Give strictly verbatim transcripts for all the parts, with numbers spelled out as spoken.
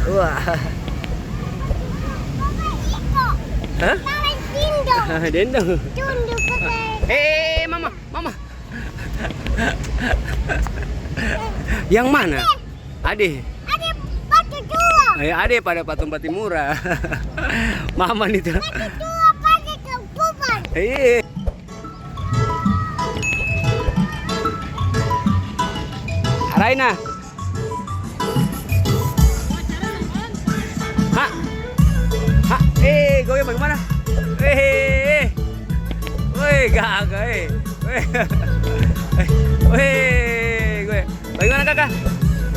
Wah. Hah? Dendong. Eh, eh, eh, mama, mama. Yang mana? Ade. Ade batu dua. Eh, ade pada patung Pattimura. Mama nih tuh. Batu dua pake ketuban. Eh. Raina. Ha? Ha? Eh, goyang bagaimana? Eh, eh, eh. Weh, gaga, eh. Weh. Weh, goyang. Bagaimana, Kaka?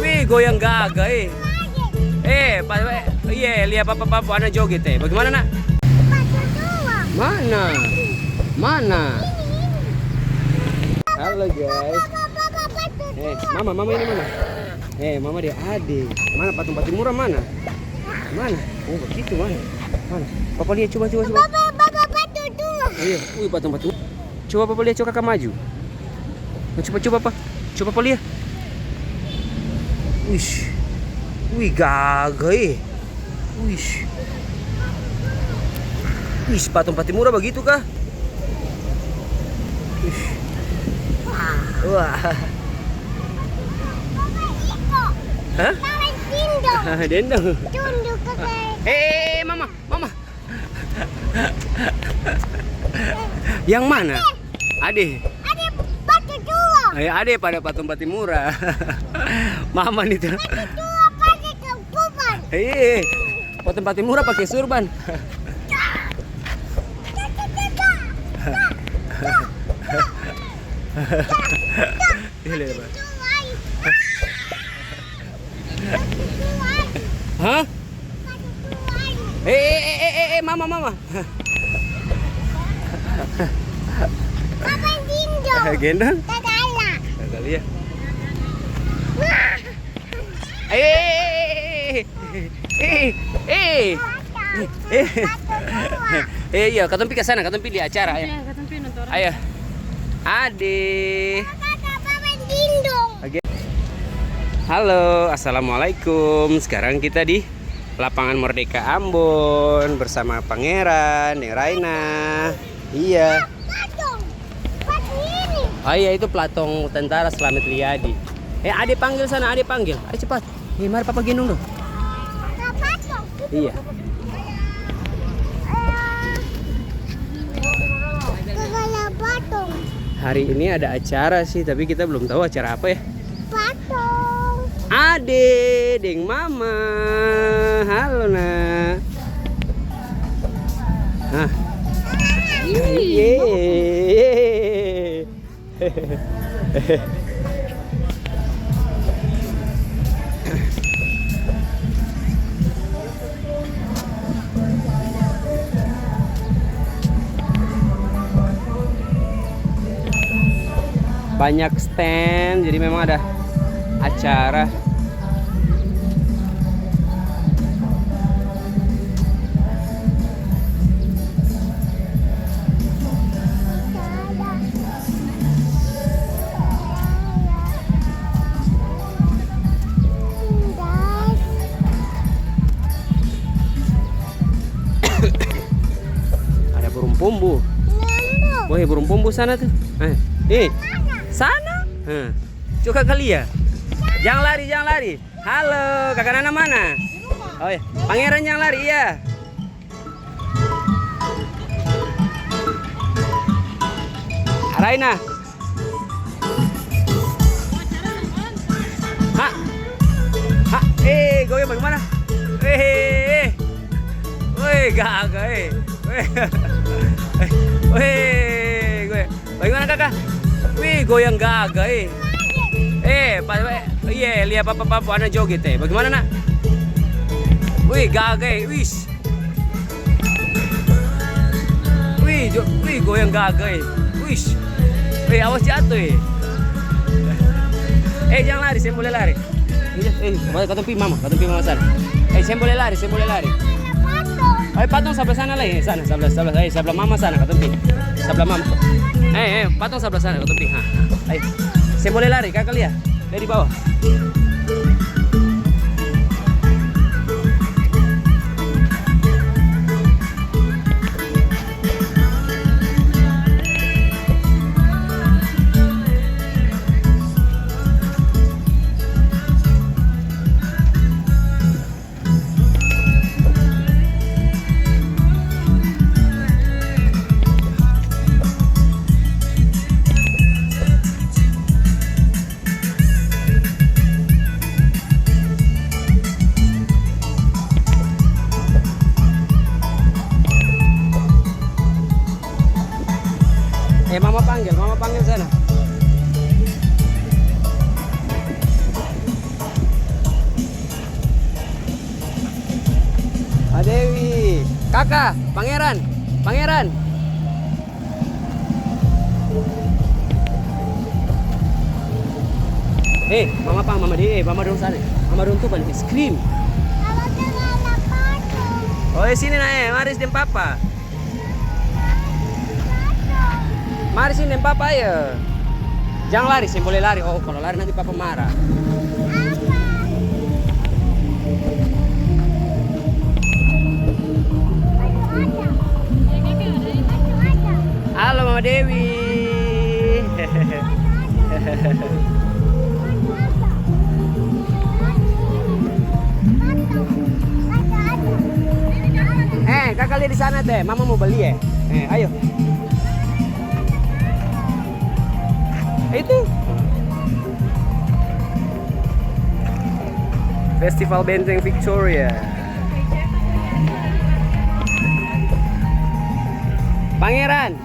Wih, goyang gaga, eh. Eh, pa-, eh, iya, lia papa, papa, ana joget, eh. Bagaimana, Nak? Mana? Mana? Halo, guys. Eh, mama, mama ini mana? Eh, mama dia ade. Mana patung Pattimura mana? Mana? Oh, begitu, mana? Mana? Papa lihat, coba, coba, coba. Papa, papa, patung dua. Iya, wih, patung, patung. Coba papa lia, coba kaka maju. Nah, coba, coba, pa. Coba papa lia. Wish. Wih, gaga, eh. Wish. Wish, patung Pattimura bagitu ka? Wish. Wah. Hah? Dendong. Eh, eh, eh, mama, mama. Yang mana? Ade. Ade batu dua. Eh, ade pada patung Pattimura. Mama nih tuh. Batu dua pake ketuban. Eh, patung Pattimura pake surban. Iya, lihat, Pak. Hah? Eh, eh, eh, eh, eh, eh, mama, mama. Papa gendong. Gendong? Dadala. Dadala, ya. Wah. Eh, eh, eh, eh, eh. Eh, eh, eh. Eh, iya, katong pi ka sana, katong pi di acara, ayo. Iya, katong pi nonton. Ayo. Ade. Kakak, Papa gendong. Oke. Halo, assalamualaikum. Sekarang kita di Lapangan Merdeka Ambon bersama Pangeran deng Raina. Iya. Platong. Platong ini. Oh iya, itu platong tentara Slamet Riyadi. Eh, ade panggil sana, ade panggil. Ayo cepat. Eh, mari papa gendong dong. Ada platong. Iya. Eh, kepala platong. Hari ini ada acara sih, tapi kita belum tahu acara apa ya. Patong. Ade deng mama. Halo, Nak. Hah. Ih. Yeay. Banyak stand, jadi memang ada acara. Ada burung pombo. Weh, burung pombo sana tuh. Eh, eh, sana. Heh. Coba kali ya. Jang lari, jang lari. Halo, Kaka Nana mana? Oh iya, Pangeran jang lari, iya. Raina. Ha? Ha? Eh, goyang bagaimana? Eh, eh, eh. Weh, gaga, eh. Weh. Weh, goyang. Bagaimana, Kaka? Wih, goyang gaga, eh. Eh, pa-, eh, iya, lia papa, papa, ana joget, eh. Bagaimana, Nak? Wih, gaga, eh. Wis. Wih, jo-, wih, goyang gaga, eh. Wis. Wih, awas jatuh, eh. Eh, jang lari, seng boleh lari. Iya, eh, katong pi mama, katong pi mama sana. Eh, seng boleh lari, seng boleh lari. Ada patong. Eh, patong sabla sana lai, eh, sana, sabla, sabla, eh, sabla mama sana, katong pi. Sabla mama. Eh, eh, patong sabla sana, katong pi. Ha, ayo. Seng boleh lari, Kaka lia. Lia di bawah. Kaka, Pangeran, Pangeran. Eh, mama pang, mama de, eh, mama dong sana. Mama dong tu bali es krim. Mama dong ada patung. Oh, eh, sini, Nak, eh, mari deng papa. Mari sini deng papa, ayo. Jang lari, seng boleh lari. Oh, kalo lari nanti papa marah. Apa? Halo, Mama Dewi. Eh, kaka lia di sana, teh. Mama mo bali, eh. Eh, ayo. Itu. Festival Benteng Victoria. Pangeran.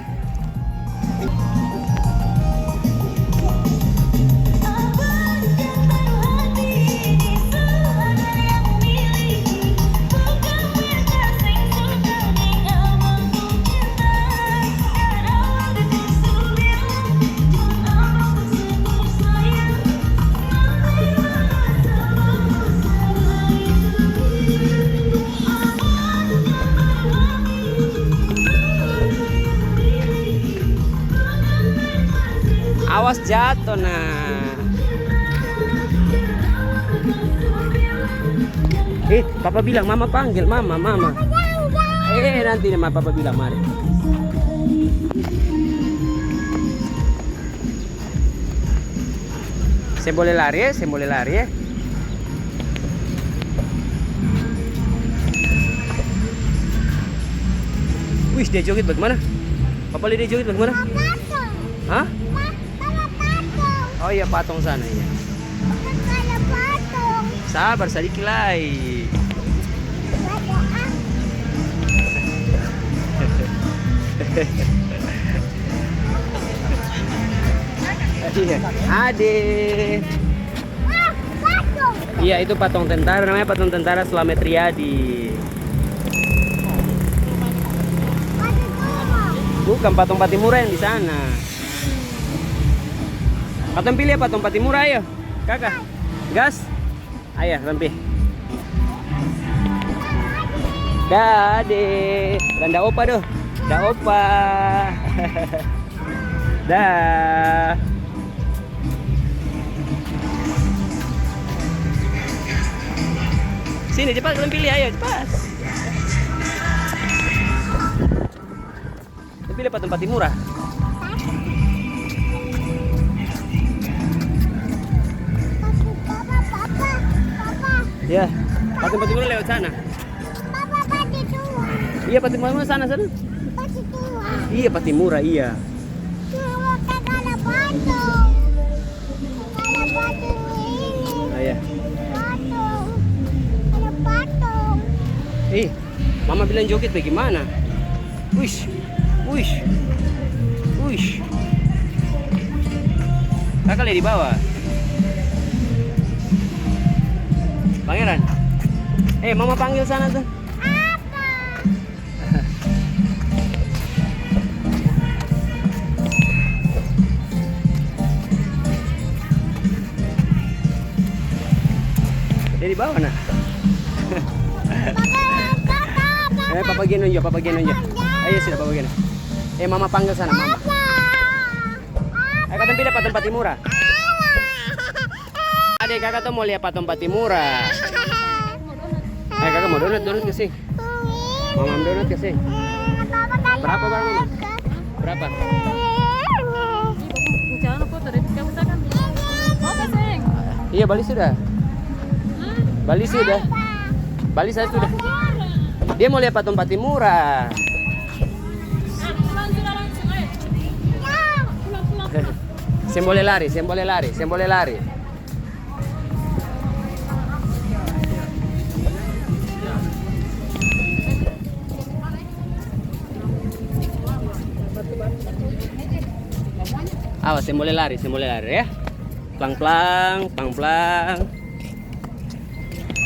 Awas jato, nah. Eh, papa bilang, mama panggil, mama, mama. Eh, nanti deh, ma-, papa bilang, mari. Seng boleh lari, eh, seng boleh lari, eh. Wih, dia joget bagimana? Papa lia dia joget bagimana? Patung. Hah? Pa-, pa-, patung. Oh iya, patong sana, iya. Bukan kayak patung. Sabar sadiki lai. Ada, ah. Iya, ade. Ah, patung. Iya, itu patong tentara, namanya patong tentara Slamet Riyadi. Patung Murah. Bukan, patong Pattimura yang di sana. Katong pi lia patong Pattimura, ayo. Kaka. Gas. Ayo, katong pi. Dah, ade. Dang da opa, doh. Da opa. Dah. Sini, cepat, katong pi lia, ayo, cepat. Tapi lia patong Pattimura. Papa, papa, papa. Ya, patong Pattimura lewat sana. Papa, Pattimura. Iya, Pattimura sana, sana. Pattimura. Iya, Pattimura, iya. Cuma kagak ada patung. Kagak ada patung ini. Ah, iya. Patung. Ada patung. Ih. Mama bilang joget bagimana? Wish, wish, wish. Kaka lia di bawah. Pangeran. Eh, mama panggil sana tuh. Apa? Dia di bawah, Nak. Papa, papa, papa. Eh, papa gendong jua, papa gendong jua. Papa, ayo, sudah, papa gendong. Eh, mama panggil sana, mama. Papa. Ayo, katong pi lia patong Pattimura. Ade, kaka to mo lia patong Pattimura. Eh, kaka mo donat, donat kasi. Mama donat kasi. Berapa, Bang? Berapa? Iya, bali sudah. Bali sudah. Bali saya sudah. Dia mo lia patong Pattimura. Seng boleh lari, seng boleh lari, seng boleh lari. Awas, seng boleh lari, seng boleh lari, ya. Plang-plang, plang-plang.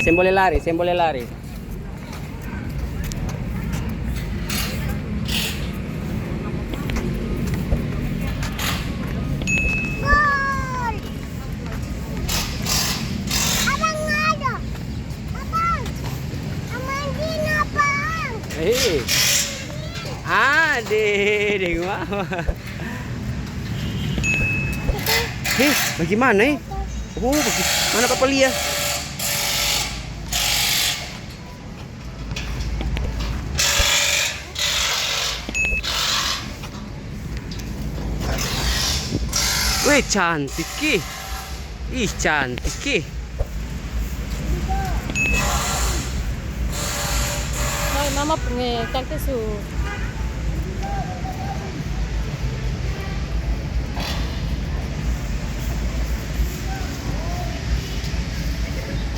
Seng boleh lari, seng boleh lari. Hei. Ade deng mama. Hei, bagimana, eh? Oh, bagi-, mana papa lia? Weh, cantik, ih. Ih, cantik, ih. Hai, mama punya cantik su.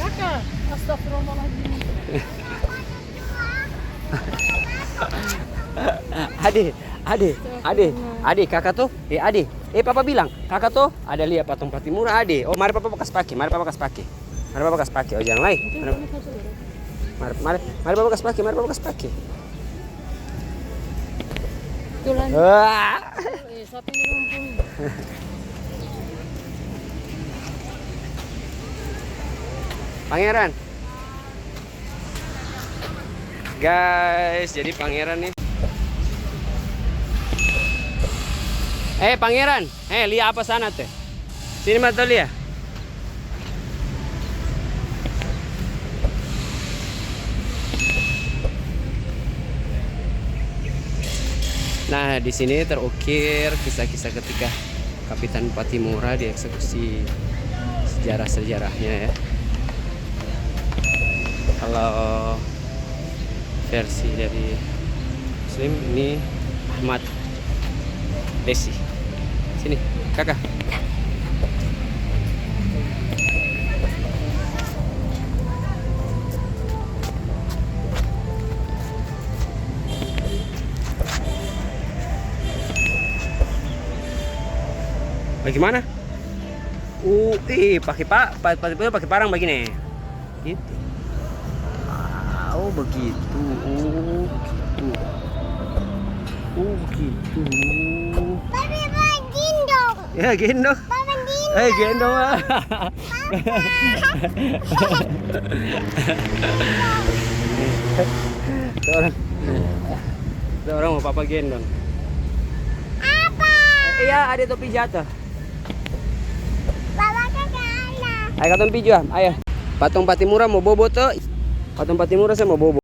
Kakak, astagfirullahaladzim. Ade, ade, ade, ade, kaka to, eh, ade, eh, papa bilang, kaka to, ada lia patong Pattimura, ade. Oh, mari papa kas pake, mari papa kas pake, mari papa kas pake, oh, jang lai. Mari, mari, mari, mari papa kas pake, mari papa kas pake. Tulang. Wah. Eh, siapa yang ngomong? Pangeran. Guys, jadi Pangeran nih. Eh, Pangeran, eh, lia apa sana teh? Sini mata lia. Nah, di sini terukir kisah-kisah ketika Kapitan Pattimura dieksekusi, sejarah-sejarahnya ya. Kalau versi dari Muslim, ini Ahmad Besi. Sini, kaka. Bagaimana? Uh, ih, pake pa-, pa-, pa-, pake parang bagini. Gitu. Ah, oh, begitu. Oh, begitu. Oh, begitu. Tapi Pak gendong. Ya, gendong. Papa gendong. Eh, gendong, ah. Papa. Orang, orang mau papa gendong. Apa? Iya, ada topi jatuh. Papa ke sana. Ayo, katong pi jua, ayo. Patong Pattimura mo bobo to. Patong Pattimura sa mo bobo.